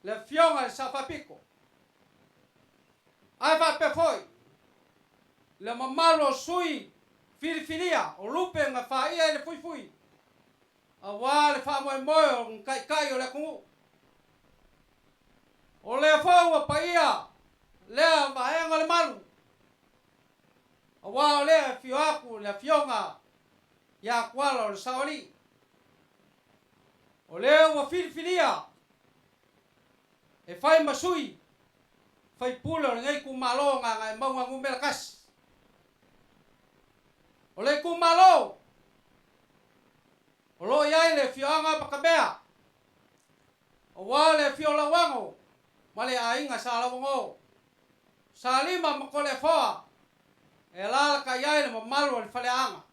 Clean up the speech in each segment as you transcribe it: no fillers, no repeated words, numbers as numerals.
Le Afioga i le Sao Faapito, ae faapea foi le mamalu o sui filifilia o lupe na faia i le fuifui aua le faamoemoe o ni taitai o le atunuu. O lea foi ua paia lea vaega o le malu, aua o lea e afio atu le Afioga ia Tuala o le Saoalii. O lea ua filifilia e fai ma sui faipule o lenei itumalo o Gagaemauga 1. O le itumalo o lo o i ai le afioaga Apatamea, aua le afio o Lauano ma le aiga Sa Lauano, Salima ma Toleafoa e alaalatai ai le mamalu o le Faleaana.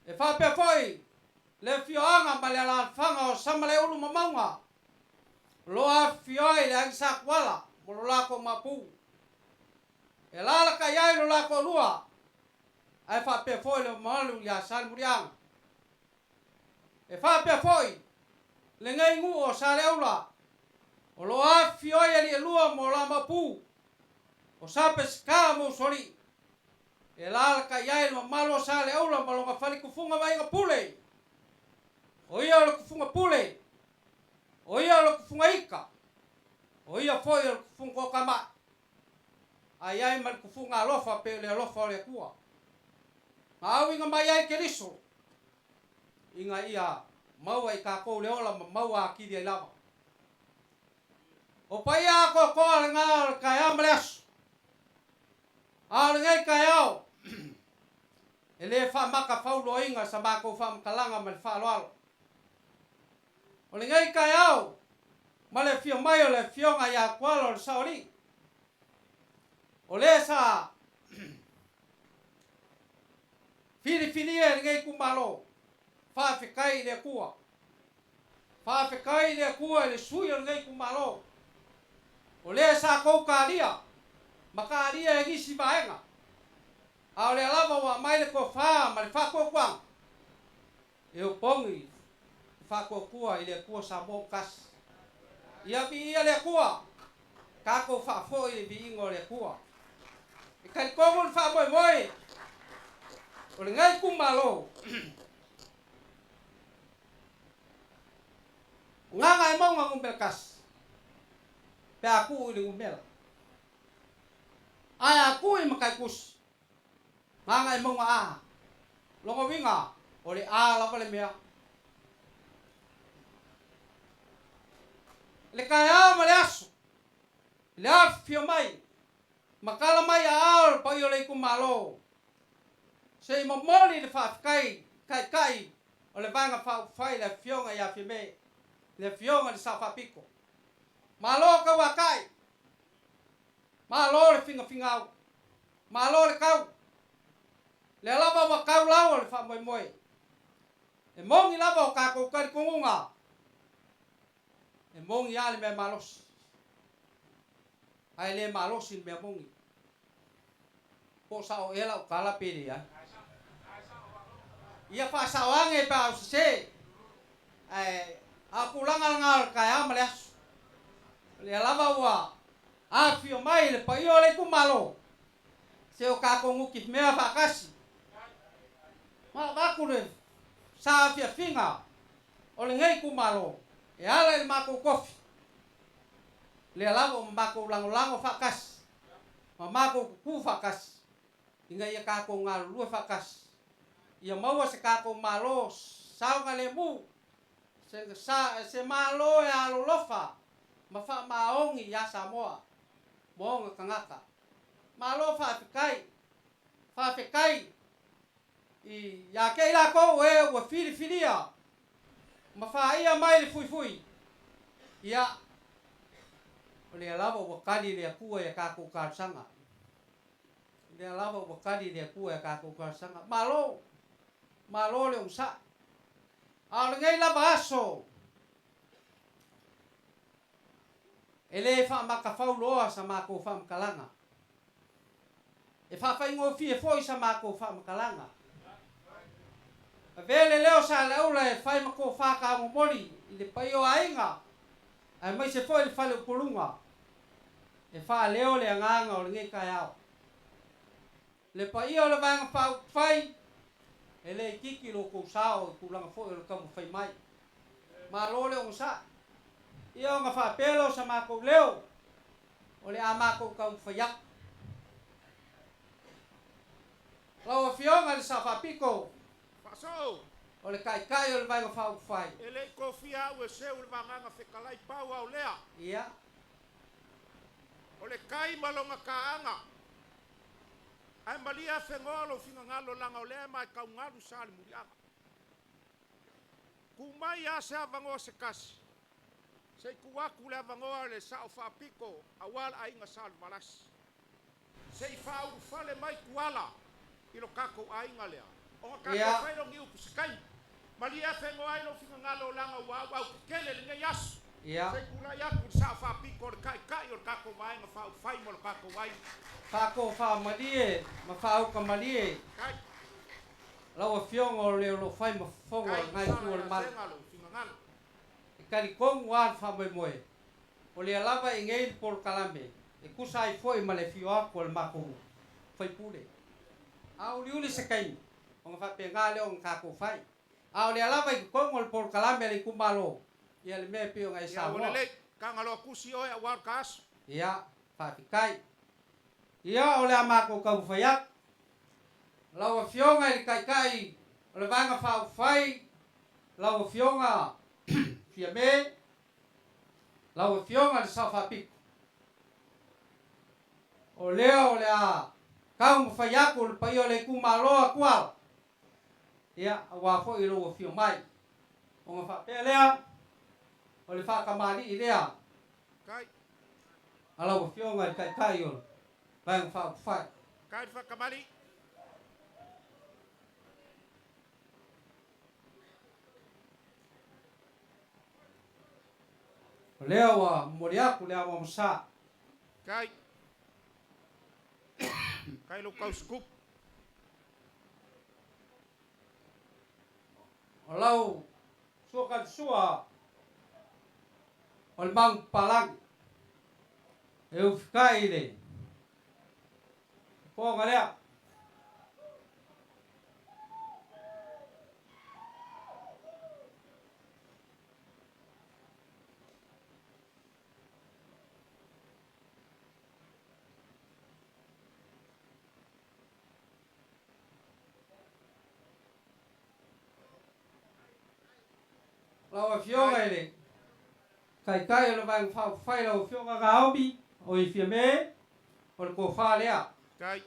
E faapea foi le afioaga ma le alaalafaga o Samalaeulu ma Mauga, o lo o afifio ai le Aiga Sa Tuala ma lo latou Maopu. E alaalatai ai lo la toalua, ae faapea foi le mamalu ia Salemuliaga. E faapea foi lenei nuu o Saleaula, o lo o afifio ai alii e lua ma o la Maopu, o Sa Peseta ma Usoalii. E alaalatai ai le mamalu o Saleaula ma lona fale tufuga ma aiga pule. O ia o le tufuga pule, o ia o le tufuga ita, o ia foi o le tufuga toatamai, a i ai ma le tufuga alofa pei o le alofa o le Atua. Na auina mai ai Keriso ina ia maua i tatou le ola ma maua atili ai lava. O paia atoatoa lena o le taeao ma le aso. A o lenei taeao, e le faamatafauloaina sa matou faamatalaga ma le faaaloalo. O lenei taeao ma le afio mai o le Afioga ia Tuala o le Saoalii, o lea sa filifilia e lenei itumalo, faafetai i le Atua. Faafetai i le Atua i le sui o lenei itumalo, o lea sa tou talia ma talia e nisi vaega, a o lea lava ua aumai le tofa ma le faatuatuaga e opogi le faatuatua i le Atua Samoa ua tasi. Ia viia le Atua, tatou faafoi le viiga o le Atua. E talitonu le faamoemoe o lenei itumalo, O Gagaemauga 1, pe a tuu i le numera. Ae a tuu i Mataitusi, Gagaemauga A, lona uiga o le A lava le mea. I le taeao ma le aso, i le afifio mai ma tala mai aao le paia o le itumalo, se i momoli le faafetai i Taitai o le Vaega Faaupufai le Afioga ia Fiame, le Afioga i le Sao Faapito. Malo tauatai, malo le finafingau, malo le tau. Lea lava ua tau lau o le faamoemoe. E moni lava o tatou talitonuga, e moni lava le mea malosi, ae le malosi le mea moni. Po o sao ea lau tala pe leai. Ia faasao ane pe a o sese. Ae a o tulaga lena o le taeao ma le aso. O lea lava ua afifio mai le paia o le itumalo, se o tatou nutimea faatasi. Ma avatu le saafiafiga o lenei itumalo e ala i le matou tofi. Lea lava ua matou lagolago faatasi ma matou tutu faatasi ina ia tatou galulue faatasi ia maua se tatou Malo saogalemu, se Malo e alolofa ma faamaoni ia Samoa ma ona tagata. Malo faafetai, faafetai ia te i latou o e ua filifilia ma faia mai le fuifui, ia, o lea lava ua tali le Atua i a tatou talosaga. O lea lava ua tali le Atua i a tatou talosaga. Malo, malo le onosai. A o lenei lava aso, e le faamatafauloa sa matou faamatalaga. E faafaigofie foi sa matou faamatalaga. Avea le leo Saleaula e fai ma tofa taumomoli i le paia o aiga. Aemaise foi le faleupoluga e faaleo le agaga o lenei taeao. Le paia o le Vaega Faaupufai, e le itiiti lo outou sao i tulaga foi o le taumafai mai. Malo le onosai. Ia ona faapea lea o sa matou leo, o le a matou taumafai atu. Lau Afioga i le Sao Faapito, Faasoo. o le Taitai o le Vaega Faaupufai. E le i tofia au e seu i le Vagaga Fetalai pau a o lea. Ia. O le tai ma lona taaga. Ae malie afenoa lou finagalo leaga o lea e matau galu sa le muliaga. Tuu mai lava se avanoa se tasi, se i tuu atu le avanoa i le Sao Faapito aua le Aiga Salevalasi. Se i faaulufale mai Tuala i lo tatou aiga lea, ona tatou fai lea o ni upu se taimi. Malie afenoa ai lou finagalo leaga ua auau tetele lenei aso. Se i tulai atu le Sao Faapito o le Taitai o le tatou Vaega Faaupufai mo lo tatou aiga. Faatofamalie ma faautamalie lau Afioga o le o lo o fai ma fofoga o Kai lena sala itu o le ia malu. Sega lou finagalo. E talitonu lava le faamoemoe, o lea lava e i nei le polokalame e tusa ai foi ma le afio atu o le matou faipule. A uliuli se taimi, ona faapena lea ona tatou fai. A o lea lava i totonu o le polokalame a le itumalo, ia le mea e pei ona e Ia ua saunoa. lelei, Tagaloa tusi oe aua le ta aso. Ia, faafetai. Ia, o le a matou taumafai atu. Lau Afioga i le Taitai o le Vaega Faaupufai, lau Afioga Fiame, lau Afioga i le Sao Faapito, o lea o le a taumafai atu le paia o le itumalo a Tuala, ia, aua foi lou afio mai. Ona faapea lea, o le faatamalii lea a lau Afioga i le Taitai o le Vaega Faaupufai. Kai le faatamalii. O lea ua momoli atu le amoamosa. Kai. Kai lou tausikupu. O lau suakalusua o le Maugapalagi e ufikai i le fofoga lea. Lau Afioga i le Taitai o le Vaega Faaupufai, lau Afioga Naomi o i Fiame, o le tofa lea. Kai.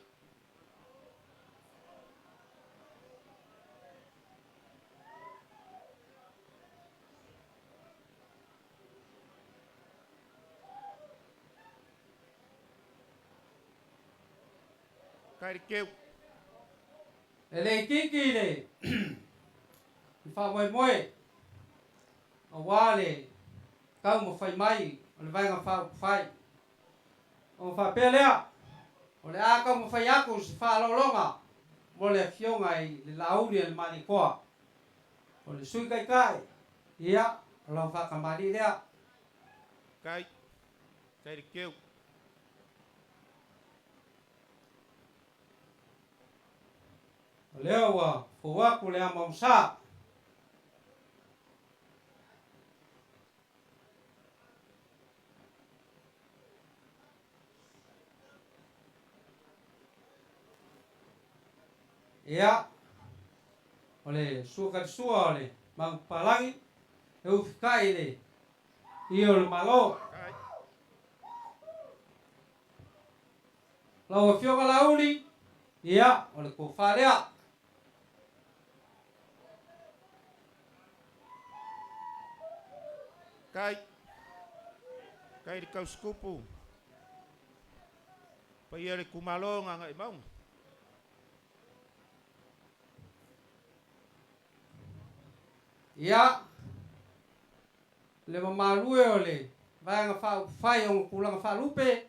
Kai le keu. E le itiiti le faamoemoe aua le taumafai mai o le Vaega Faaupufai. Ona faapea lea, o le a taumafai atu se faaaloaloga mo le Afioga i le Laauli a le Malietoa, o le Sui Taitai, ia, o lau faatamalii lea. Kai, kai le keu. O lea ua fou atu le amoamosa. Ia, o le suakalisua o le Magupalagi, e ufikai i le ia o le Malo. Lau Afioga Laauli, ia, o le tofa lea. Kai. Kai le tausikupu. Paia le itumalo o Gagaemauga. Ia, le mamalu e o le Vaega Faaupufai o ona tulaga faalupe,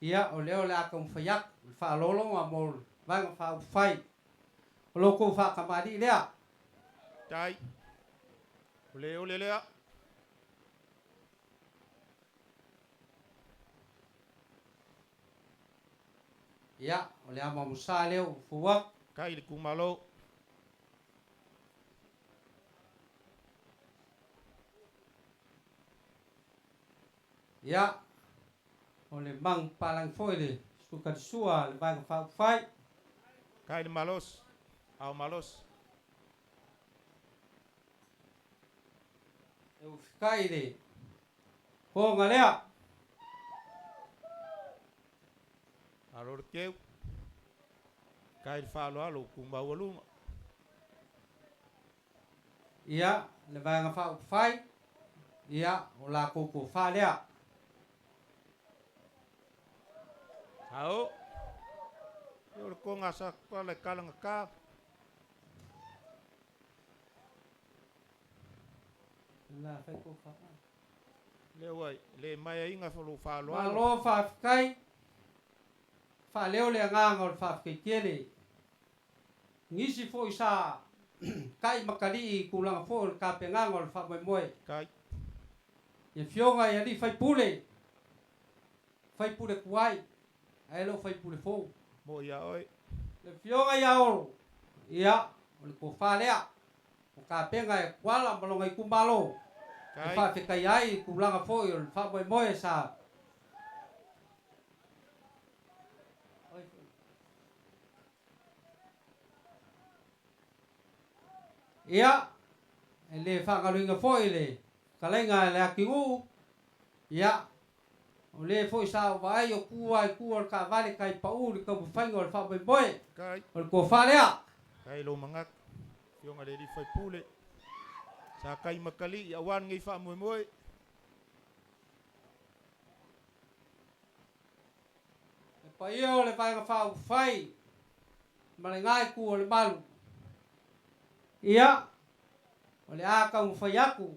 ia, o lea o le a taumafai atu le faaaloaloga mo le Vaega Faaupufai. O lo outou faatamalii lea. Tai. O le ole lea. Ia, o le amoamosa lea ua fou atu. Kai le itumalo. Ia, o le manupapalagi foi le Sukatisua a le Vaega Faaupufai. Kai le malosi, ao malosi. E ufikai le koga lea. Malo le keu. Kai le faaaloalo ua tumaualuga. Ia, le Vaega Faaupufai, ia, o la kou tofa lea. Ao. Ia o le koga sa kala e kalagata. La fai tofa. Lea ua le maeaiga lou faaaloalo. Malo faafetai, faaleo le agaga o le faafetai tele. Nisi foi sa kai makalii i tulaga foi o le tapenaga o le faamoemoe. Kai. I afioga i alii faipule, faipule tuai, ae le o faipule fou. Mo ia oe. Le afioga ia Olo, ia, o le tofa lea. O tapena e Kuala ma lona itumalo. E Kai. faafetai ai i tulaga foi o le faamoemoe sa. Ia, e le faagaloina foi le fetalaiga a le Atinuu, ia, o le foi sa ou vaai o tu lava i tua o le taavale tai pau i le taumafaiga o le faamoemoe, Kai. o le tofa lea. Kai lou manatu. Afioga i le alii faipule. Sa kai makalii aua lenei faamoemoe. Le paia o le Vaega Faaupufai ma lena itu o le malu. Ia, o le a taumafai atu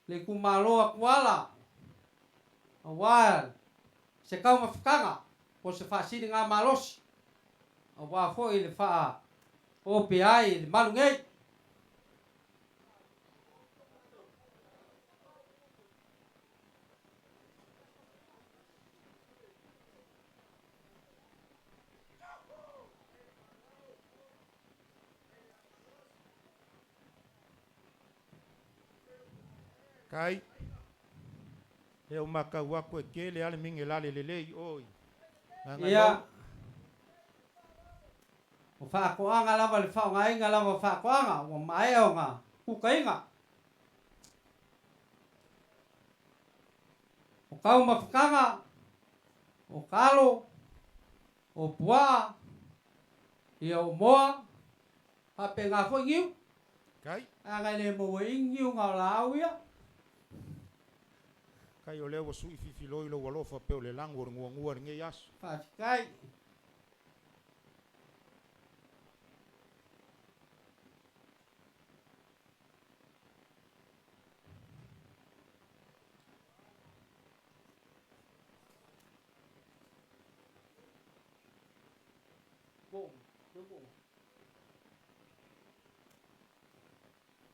le itumalo a Kuala aua se taumafataga po o se faasiligamalosi aua foi le faaopea ai i le malu nei. Kai. Lea ua matau atu e tele lava le minerale lelei i o i Gagaemauga. Ia, o faatoaga lava le faaaogaina lava o faatoaga ua maea ona kukaina. O taumafataga, o talo, o puaa, ia o moa, faapena foi niu. Kai. Aga e le maua ai niu na o laau ia. Kai o lea ua sui fifiloi lou alofa pei o le lago o le guagua i lenei aso. Faafetai.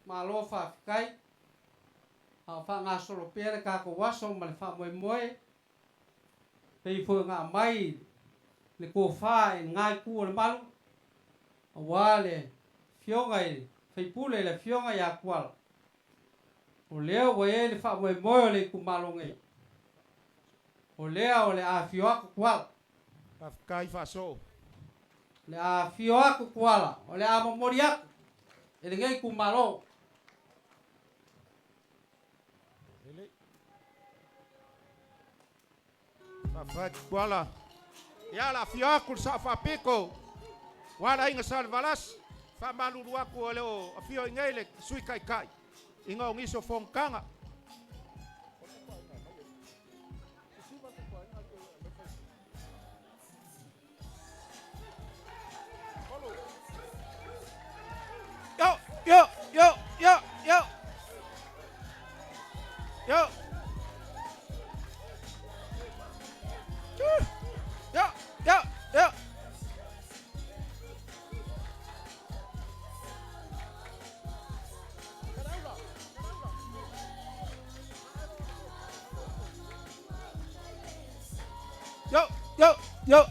Malo faafetai. A o faagasolo pea le tatou aso ma le faamoemoe, pei foi ona aumai le tofa i lena itu o le malu, aua le afioga i le faipule, le afioga ia Tuala. O lea ua i ai le faamoemoe o le itumalo nei. O lea o le a afio atu Tuala. Faafetai faasoo. O le a afio atu Tuala, o le a momoli atu e lenei itumalo. Lelei. Faafetai Tuala. Ia, o le a afio atu le Sao Faapito, aua le Aiga Salevalasi. Faamalulu atu e le o afio i inei le Sui Taitai ina o nisi o fonotaga. Yo, yo, yo, yo, yo. Yo. Yo, yo, yo. Yo, yo, yo.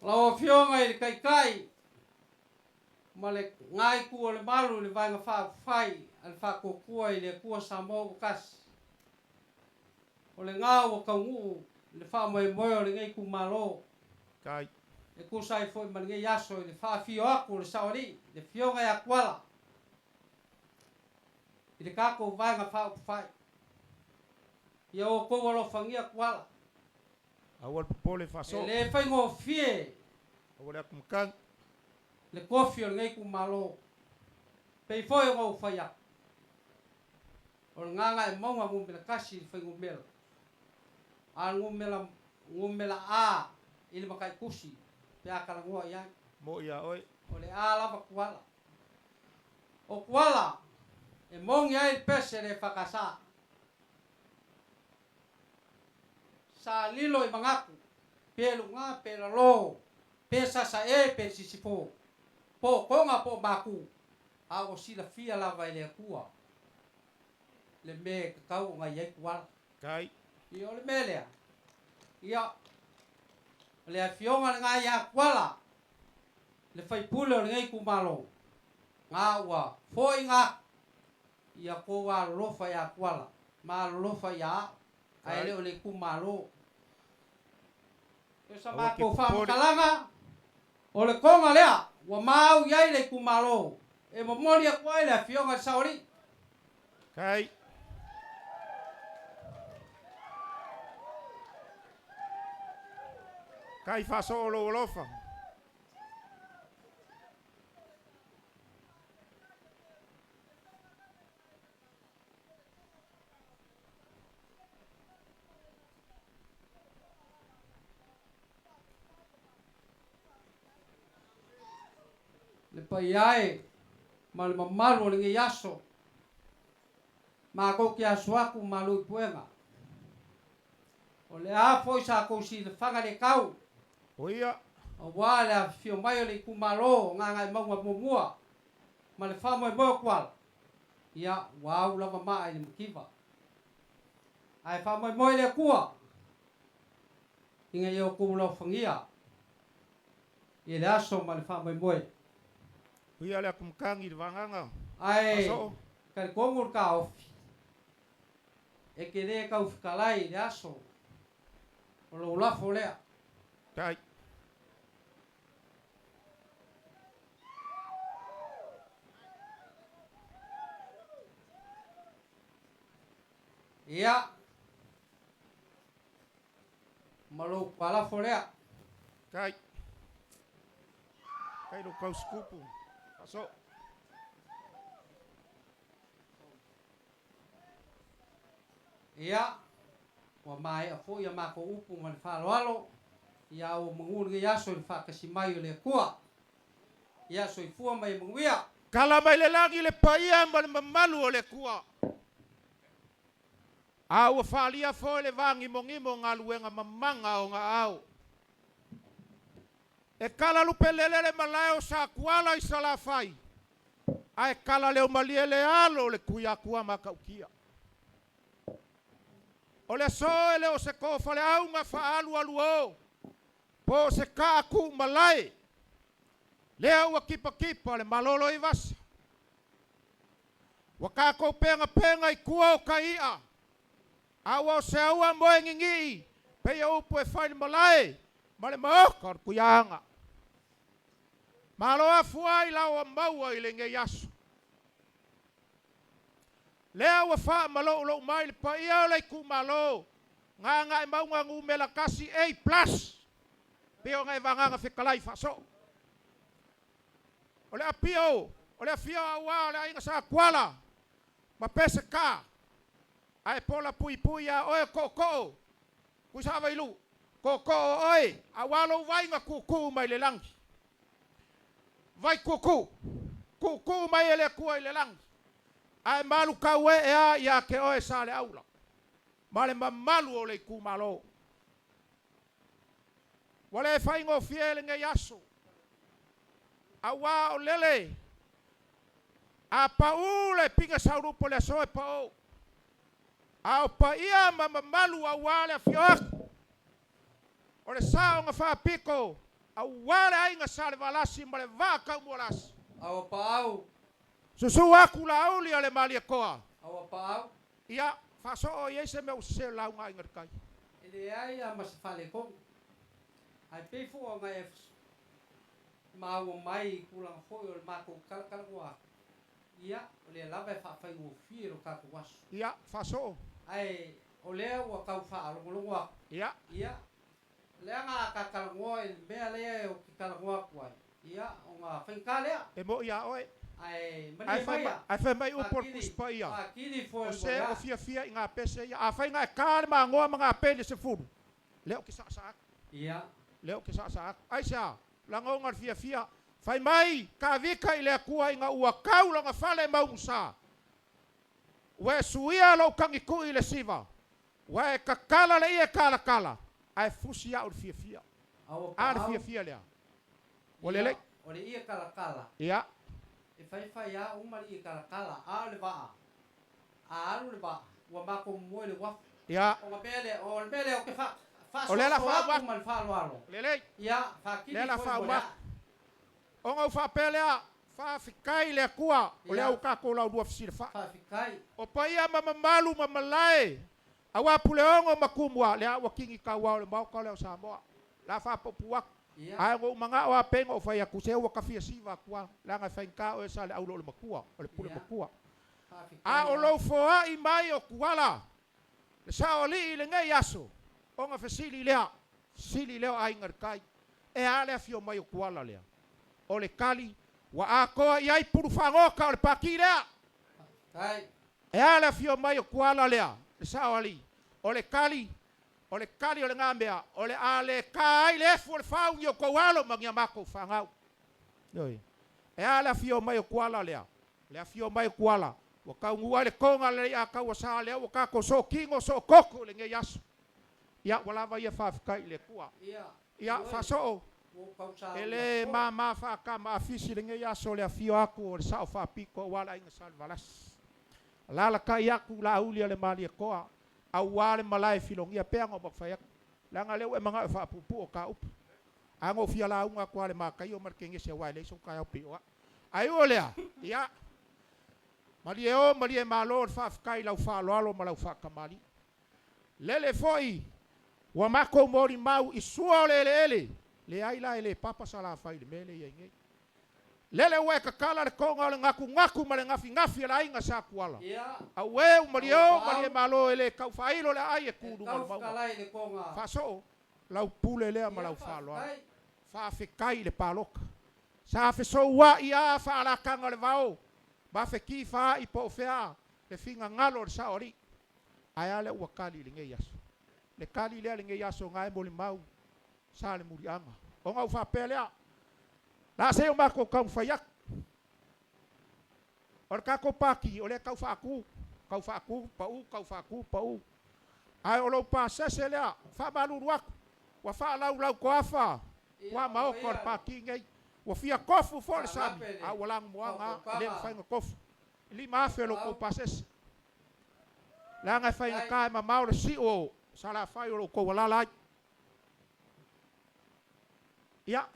Lau Afioga i le Taitai ma le na itu o le malu i le Vaega Faaupufai a le Faatuatua i le Atua Samoa ua Tasi, o lena ua taunuu le faamoemoe o lenei itumalo e tusa ai foi ma lenei aso i le faafio atu o le Saoalii, le Afioga ia Tuala i le tatou Vaega Faaupufai. Ia outou alofagia Tuala. Aua le popole E faasoo. le faigofie Aua le atumatagi. le tofi o lenei itumalo. Pei foi ona ou fai atu, o le Gagaemauga 1 i le fuainumera, a o le numera, numera A i le mataitusi pe a talanoa i ai. Mo'i ia oe. O le A lava Tuala. O Tuala e moni ai le pese le EFKS. Sa lilo i manatu, pe luga pe lalo, pe sasae pe sisifo, po o Toga po o Matu, a ua silafia lava e le Atua le mea e tatau ona i ai Tuala. Tai. Ia o le mea lea, ia, o le afioga lena ia Tuala, le faipule o lenei itumalo, na ua foaiina atu ia tou alolofa ia Tuala ma alolofa ia au, ae Tai. le o le itumalo. O sa Aua te matou popole. faamatalaga, o le toga lea ua maau i ai le itumalo e momoli atu ai le afioga i le Saoalii. Tai. Tai faasoo lou alofa. Le paia e ma le mamalu o lenei aso, matou te aso atu malu i puega. O le a foi sa tou silafaga le tau, O ia. aua le afifio mai o le itumalo o Gagaemauga 1 ma le faamoemoe o Tuala, ia ua au lava maa i le mativa. Ae faamoemoe le Atua ina ia outou laofagia i le aso ma le faamoemoe. O ia le atumatagi i le vagaga. Ae Faasoo. talitonu le taofi, e te le taufitalai i le aso o lou lafo lea. Tai. Ia, ma lou palafo lea. Tai. Tai lou tausikupu. Faasoo. Ia, ua maea foi a matou upu ma le faaaloalo, ia ua magu lenei aso i le faatasi mai o le Atua. Ia soifua ma ia manuia. Tala mai le lagi le paia ma le mamalu o le Atua. A ua faaalia foi le vagimogimo o galuega mamaga o ona ao. E kala lupelele le malae o Satuala i Salafai, ae kala leo malie le alo o le Tuiatua Matautia. O le aso e le o se tofaleauga faaalualuo, po o se taa tuu malae, lea ua tipatipa le malolo i vasa. Ua tatou pegapega i tua o tai i'a, a ua o se aua moe ninii pei o upu e fai i le malae ma le maota o le Tuiaana. Malo afua ailao ua maua i lenei aso. Lea ua faamaloulou mai le paia o le itumalo Gagaemauga 1 A+, pei ona e vagaga fetalai faasoo. O le apio, o le afio aua o le aiga Sa Tuala ma Peseta, ae pola puipui ia oe tootoo Tuisavailuu, tootoo o oe aua lou vai na tuutuu mai le lagi. Vai tuutuu, tuutuu mai e le Atua i le lagi, ae malutau e a ia te oe Saleaula ma le mamalu o le itumalo. Ua le faigofie lenei aso, aua o lele a pau le pine saulupu o le aso e pao, a o paia ma mamalu aua le afio atu o le Sao na Faapito. Auā le aiga Salevalasi ma le vaa Taumualasi. Aua paau. Susu aku Laauli a le Malietoa. Aua paau. Ia, faasoo i ai se mea ua sese o le lauga a Aiga i le Tai. E leai a ma se faaletonu. Ae pei foi ona e maua mai i tulaga foi o le matou talatalanoa atu, ia, o lea lava e faafaigofie lo tatou aso. Ia, faasoo. Ae o lea ua tau faalogologo atu. Ia. Ia, leaga a ta talanoa i le mea lea ou te talanoa atu ai, ia, ona faigata lea. E mo'i ia oe. Ae malie maia. Ae fai mai upu o le Faatili, Tusi Paia, faatili foe O mo se le o a. fiafia i gapese ia, afai na e ta le magoa ma gapeni e 10, lea ou te saasaa atu. Ia. Lea ou te saasaa atu. Aisea? Lagona le fiafia. Fai mai Tavita i le Atua ina ua tau lona fale maugusa, Ua e suia lou tagitu'i i le siva, ua e tatala le ie talatala, ae fusi au i le fiafia. Aua A le paau. fiafia lea. Ua Ia, lelei. o le ie talatala. Ia. E faifai a uma le ie talatala, a o le vaa, a alu le vaa, ua matou moe i le uafu. Ia. O le mea lea, o le mea lea ou te fa, O lea la faasoasoa faauma atu atu. ma le faaaloalo. Lelei. Ia, Lea faatili la foi mo faauma le atu. aa. Ona ou faapea lea, Faafetai i le Atua, o lea Ia. ua tatou laulua fesilafai. Faafetai. O paia ma mamalu ma malae, aua Puleono ma Tumua, lea ua kini tauao i le Maota lea o Samoa. La faapuupuu atu. Ia. Ae na ou manao lava pei ona ou fai atu, se ua ta fia siva atu lava, leaga e faigata oe sa le aulo o le matua, o le pule Ia. matua. Faafetai A o lava. lou foai mai o Tuala, le saoalii i lenei aso, ona fesili lea, fesili lea o Aiga i le Tai, e a le afio mai o Tuala lea? O le tali, ua atoa i ai pulufagoka o le pati lea. Faafetai. E a le afio mai o Tuala lea, le saoalii? O le tali, o le tali o lena mea, o le a le ta ai le efu o le fau ni outou alo ma ni a matou fanau. Ioe. E a le afio mai o Tuala lea? Le afio mai o Tuala, ua taunuu ai le toga a le Alii Sa lea ua tatou sootino soototo i lenei aso. Ia, ua lava ia faafetai i le Atua. Ia, Ia, ioe, faasoo, ua ou tau e sauni le atu foi. mama faatama afisi lenei aso le afio atu o le Sao Faapito aua le Aiga Salevalasi. Alalatai atu Laauli a le Malietoa, aua le malae filogia pea ona ou fai atu, leaga lea ua e manao e faapuupuu o ta upu. Ae na ou fia lauga atu lava i le Mataio ma le Kenese aua e leai sou taeao pei o au. Ae ui o lea, ia, malie o, malie malo le faafetai i lau faaaloalo ma lau faatamalii. Lele foi ua matou molimau i sua o le eleele, leai la e le papa Salafai i le mea lea e i ai nei. Lele ua e tatala le toga o le gatunatu ma le gafigafī a le aiga Sa Tuala. Ia, Auē u malie aua o, malie paau. malo e le tau faailo le aai e tu E i luga o tau le mauga. fetalai i le toga. Faasoo lau pule lea ma Ia, lau faaaloalo. faafetai. Faafetai i le palota. Sa fesoua'i a faalataga o le vao ma fetifaai po o fea le finagalo o le Saoalii. Ae a lea ua tali i lenei aso? Le tali lea i lenei aso na e molimau sa le muliaga. Ona ou faapea lea, la se i o matou taumafai atu. O le tatou pati, o lea e tau faatu, tau faatu, pau, tau faatu, pau. Ae o lou pasese lea, faamalulu atu, ua faalaulau toafa Ia, tuamaota o le aumaia le pati nei. Ua fia tofu foi le sami, faalape a le ua lanumoaga lava, e le faaopoopaga. mafai ona tofu. E 5,000 lo outou Paau. pasese. Leaga e Faafetai. faigata e mamao le siu o Salafai o lo outou alala ai. Ia,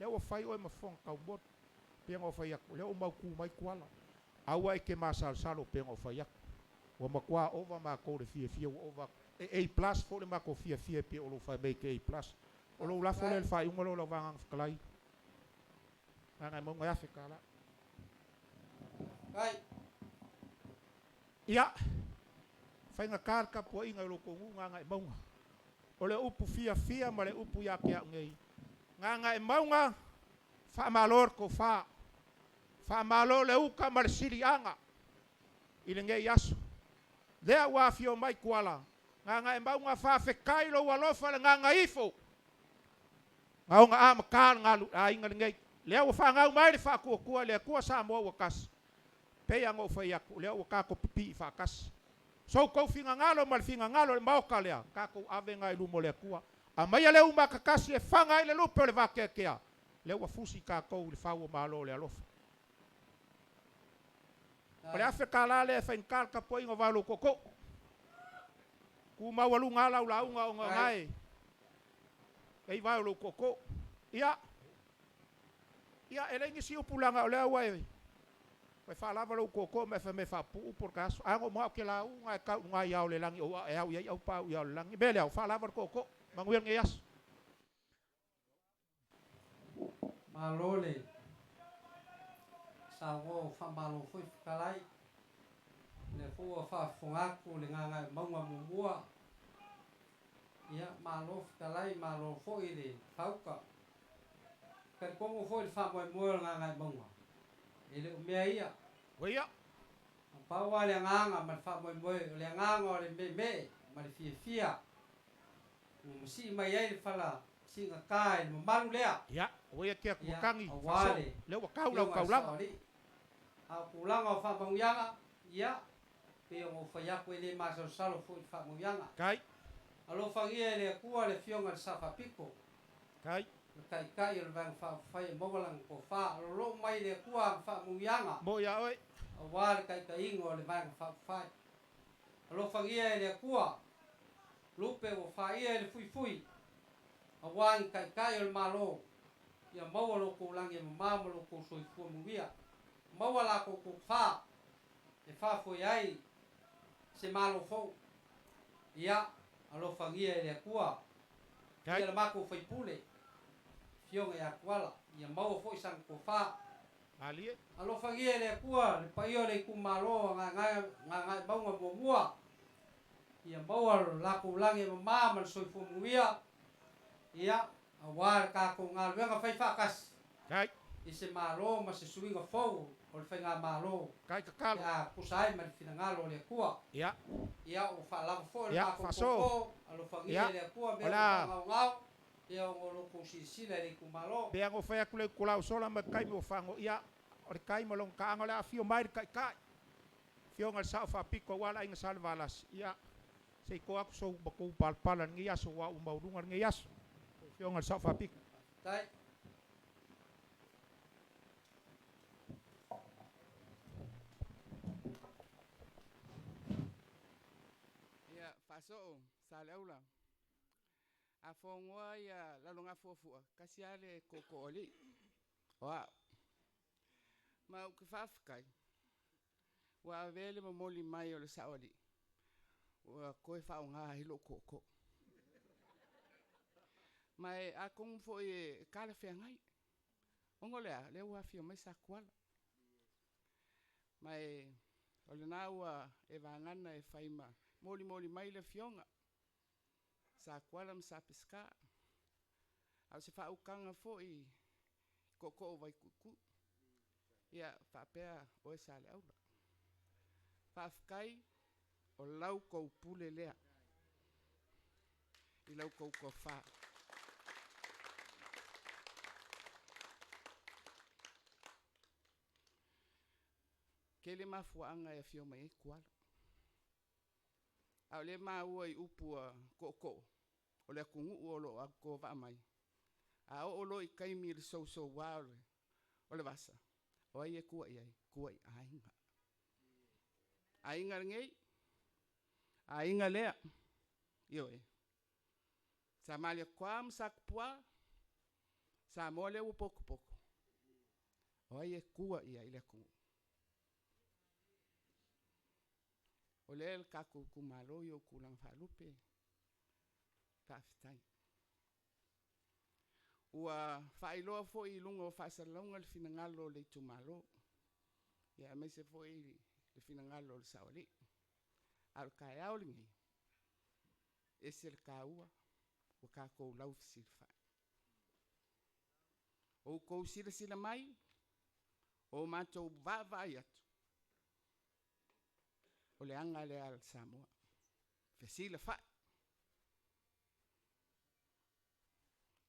lea ua fai oe ma fofoga taumoli, pei ona ou fai atu, lea ua mautu mai Tuala. Aua e te masalosalo pei ona ou fai atu. Ua matua ova matou le fiafia ua ova atu. E A plus foi le matou fiafia e pei o lou fai mai e te A plus. O lou lafo lea i Faafetai. le faaiuga lea o lau Vagaga Fetalai, Gagaemauga e $1,000. Faafetai. Ia, faigata le tapuaiga i lo outou nuu Gagaemauga. O le upu fiafia ma le upu ia te au nei, Gagaemauga, faamalo le tofa, faamalo le uta ma le siliaga i lenei aso. Lea ua afio mai Tuala, Gagaemauga, faafetai lou alofa i le gagaifo, na ona amata le galu aiga lenei. Lea ua fanau mai le faatuatua i le Atua Samoa ua tasi, pei ona ou fai atu, lea ua tatou pipii faatasi. So outou finagalo ma le finagalo o le Maota lea, tatou ave na i luma o le Atua. Aumaia le uma kakasi e faga ai le lupe o le vateatea, lea ua fusi tatou i le fau o malo o le alofa. O le Faafetai. $1,000 lea e faigata le tapuaiga o vao lou tootoo. Tu maualuga lava lau lauga ona o Faafetai. na e i vae o lou tootoo. Ia, ia e leai nisi upu leaga o lea ua e ua e faalava lou tootoo ma e fai mai e faapupuu upu o le taiaso. Ae na ou manao ou te lauga lava e tau i luga i ao o le lagi aua e au i ai Aupaau i ao o le lagi. O le mea lea, ua faalava le tootoo. Manuia lenei aso. Malo le saunoa, ua faamalo foi fetalai. O lea foi ua faafofoga atu le Gagaemauga 1. Ia, malo fetalai, malo foi le fauta. E talitonu foi le faamoemoe o le Gagaemauga, e le o mea ia. Uia. Na pau lava le agaga ma le faamoemoe, o le agaga o le meemee ma le fiafia ua masii mai ai le fala siigata i le mamalu lea. Ia, ua ia te atu Ia, matagi, aua faaso, le lea ua tau lau Afioga i le taulaga. Saoalii. A o tulaga o faamanuiaga, ia, pei ona ou fai atu e le masalosalo foi i le faamanuiaga. Tai. Alofagia e le Atua le Afioga i le Sao Faapito, Tai. le Taitai o le Vaega Faaupufai e maua lana tofa. O lo o mai le Atua ana faamanuiaga Mo ia oe. aua le taitaiga o le Vaega Faaupufai. Alofagia e le Atua lupe ua faia e le fuifui aua ni taitai o le Malo, ia maua lo outou lagi e mama ma lo outou soifua manuia, maua latou tofa e faafoe ai se Malo fou. Ia alofagia e le Atua Tai. ia le matou faipule, Afioga ia Tuala, ia maua foi sana tofa. Malie. Alofagia e le Atua le paia o le itumalo a Gagaemauga 1, ia maua lo latou lagi e mama ma le soifua manuia, ia, aua le tatou galuega fai faatasi Tai. i se Malo ma se suiga fou o le faigamalo Tai pe tatalo. a tusa ai ma le finagalo o le Atua. Ia. Ia, ua faalava foi le Ia, matou faaso. tootoo. Alofagia Ia. e le Atua O mea le ua a faagaogao, ia ona o lo outou silasila i le itumalo. Pe ana fai atu le itulau sola ma taimi ua fagoia o le taimi o lona taaga o le afio mai le Taitai, Afioga i le Sao Faapito aua le Aiga Salevalasi. Ia, se i to atu sou matou palapala i lenei aso aua ua maualuga lenei aso. Lau Afioga i le Sao Faapito. Tai. Ia, faasoo, Saleaula. A fogoa ia lalogafuafua, kasi lava le tootooalii, o au. Ma ou te faafetai, ua avea le momoli mai o le saoalii, ua toe faaaoga ai lou tootoo. Ma e atonu foi e talafeagai, ona o le a? Lea ua afio mai Satuala. Ma e o lena ua e vagana e fai ma molimoli mai le afioga, Satuala ma Sa Peseta. A o se faautaga foi i tootoo o Vaituutuu, ia faapea oe Saleaula. Faafetai, o lau tou pule lea i lau tou tofa. Tele mafuaaga e afio mai ai Tuala. A o lea e maua i upu a tootoo, o le atunuu o lo o autovaa mai, a oo loa i taimi i le sousoua o le vasa, o ai e tua i ai? Tua i aiga. Aiga lenei, aiga lea, ioe. Sa Malietoa ma Satupua, Samoa lea ua potopoto, o ai e tua i ai le atunuu? O lea le tatou itumalo i ou tulaga faalupe, faafetai. Ua faailoa foi i luga o faasalalauga le finagalo o le itumalo, aemaise foi le finagalo o le saoalii. A o le taeao lenei, e ese le taua ua tatou laufesilafai. Ua outou silasila mai, o matou vaavaai atu, o le aga lea a le Samoa, fesilafai.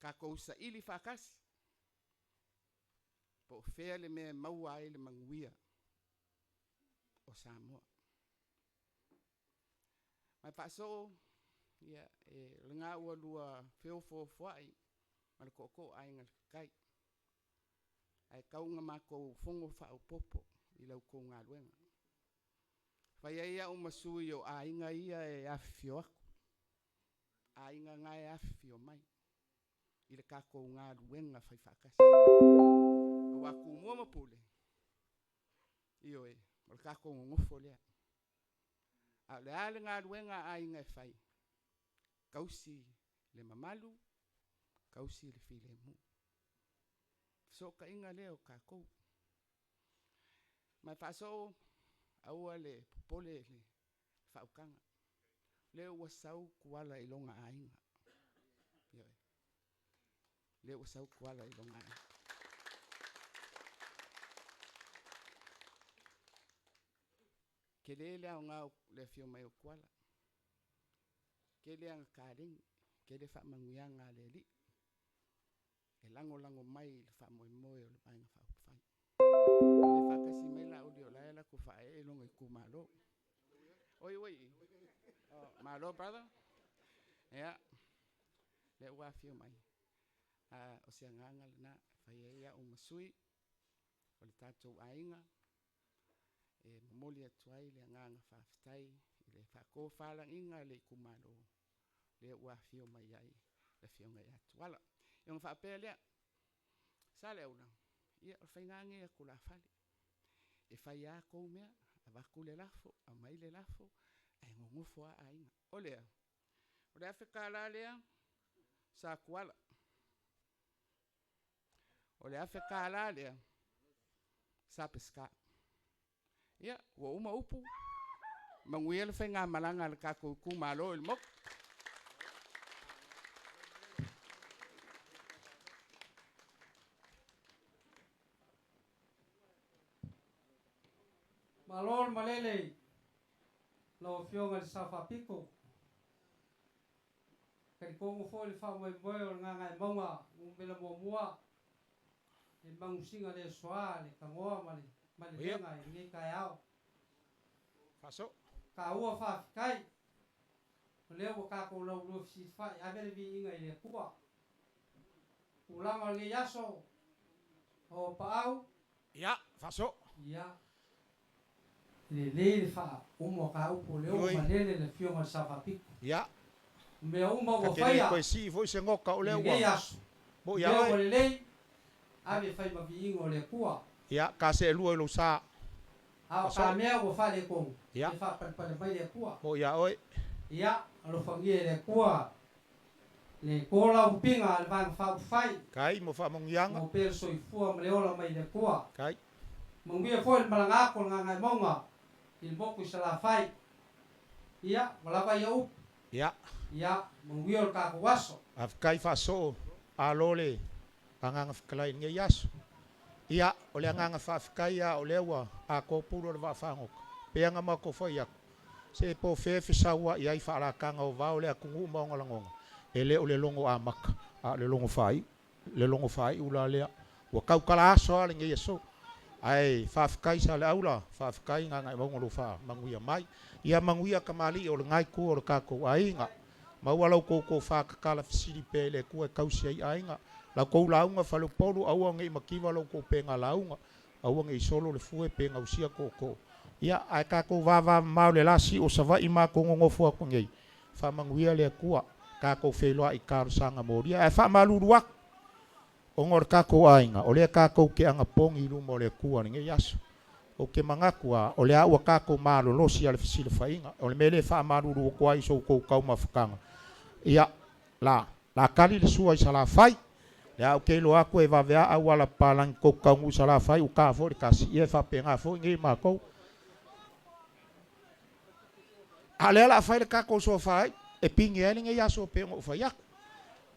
Tatou saili faatasi po o fea le mea e maua ai le manuia o Samoa. Ma e faasoo, ia, o lena ua lua feofoofoai ma le tootoo o Aiga i le Tai, ae tau ina matou fono faaopoopo i la outou galuega. Fai ai au ma sui o aiga ia e afifio atu, aiga na e afifio mai. I le tatou galuega faifaatasi. Auā Tumua ma Pule, ioe, o le tatou nonofo lea. A o le a le galuega a aiga e fai, tausi le mamalu, tausi le filemu. Fesootaiga lea o tatou. Ma e faasoo, aua le popole i le faautaga, lea ua sau Tuala i lona aiga. Ioe, lea ua sau Tuala i lona aiga. Tele le aoga o le afio mai o Tuala, tele ana taleni, tele faamanuiaga a le Alii e lagolago mai i le faamoemoe o le Vaega Faaupufai. E le faatasi mai Laauli o la e alu atu e faaee lona itumalo. Oi ua i i? Oh, malo brother. Ia, lea ua afio mai. O se agaga lena e fai ai au ma sui o le tatou aiga e momoli atu ai le agaga faafetai i le faatofalaiga a le itumalo lea ua afio mai ai le Afioga ia Tuala. Ia ona faapea lea, Saleaula, ia o le faiga lenei a tulafale, e fai lava a outou mea, avatu le lafo, aumai le lafo, ae nonofo lava aiga. O lea, o le $1,000 lea sa Tuala, o le $1,000 lea sa Peseta. Ia, ua uma upu, manuia le faigamalaga a le tatou itumalo i le motu. Malo le malele i lau Afioga i le Sao Faapito. Talitonu foi le faamoemoe o le Gagaemauga Nu.1 e manusina le soa le tanoa ma le malelega i lenei taeao. Faaso. Taua faafetai, o lea ua tatou laulua fesilafai, ave le viiga i le Atua. Tulaga o lenei aso, o Paau. Ia, faaso. Ia, lelei le faauma o ta upu, o lea ua malele le Afioga i le Sao Faapito. Ia. O mea uma Ta ua te le faia toe sii foi se goka o i lea lenei ua aso, mo'i ia mea oe. ua lelei, ave e fai ma viiga o le Atua. Ia, ta seelua i lou sa. A o Faaso. ta mea ua faaletonu, Ia. e faapalepale mai le Atua. Mo'i ia oe. Ia, alofagia e le Atua le tolaupiga a le Vaega Faaupufai. Kai mo faamanuiaga. Maua pea le soifua ma le ola mai le Atua. Kai. Manuia foi le malaga atu a le Gagaemauga i le motu i Salafai. Ia, ua lava ia upu. Ia. Ia, manuia o le tatou aso. Faafetai faasoo alo le agaga fetalai i lenei aso. Ia, o le agaga faafetai lava o lea ua atoa pulu o le vaafagota, pei ona matou fai atu, se po o fea e fesauai ai faalataga o vao le atunuu ma ona lagona, e le o le logo amata, a o le logo faaiu. Le logo faaiu la lea, ua tautala aso lava lenei aso. Ae faafetai Saleaula, faafetai Gagaemauga o lo o faamanuia mai. Ia manuia tamalii o lena itu o le tatou aiga. Maua la outou tofa tatala fesili pea i le Atua e tausi ai aiga. La outou lauga faleupolu, aua ne i mativa la outou pega lauga, aua ne i solo le fue pe gausia tootoo. Ia, ae tatou vavamamao i le la siu o Savaii matou nonofo atu nei, faamanuia le Atua, tatou feiloai i talosaga molia. Ae faamalulu atu, ona o le tatou aiga, o lea tatou te anapogi i luma o le Atua i lenei aso. Ou te manatu lava, o lea ua tatou malolosi lava i le fesilafaiga. O le mea lea e faamalulu atu ai i so outou taumafataga, ia, la, la tali le sua i Salafai. Lea ou te iloa atu e vave lava auala papalagi tou te taunuu i Salafai ua ta foi le 1, ia e faapena foi nei matou. A o lea o le a fai le tatou sofa e pine ai lenei aso pei ona ou fai atu.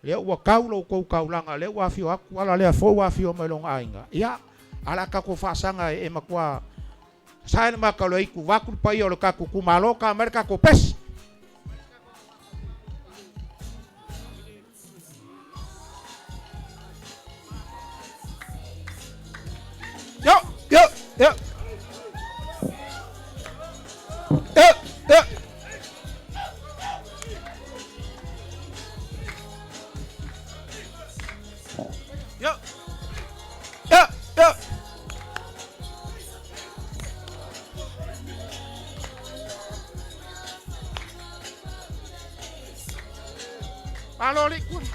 Lea ua tau la outou taulaga, lea ua afio atu ala lea foi ua afio mai lona aiga. Ia, ae o le a tatou faasaga e matua sae le mata o le aitu vaeatu le paia o le tatou itumalo, ta mai le tatou pese. Yo, yo, yo. Yo, yo. Yo. Yo, yo. Malo le kuli.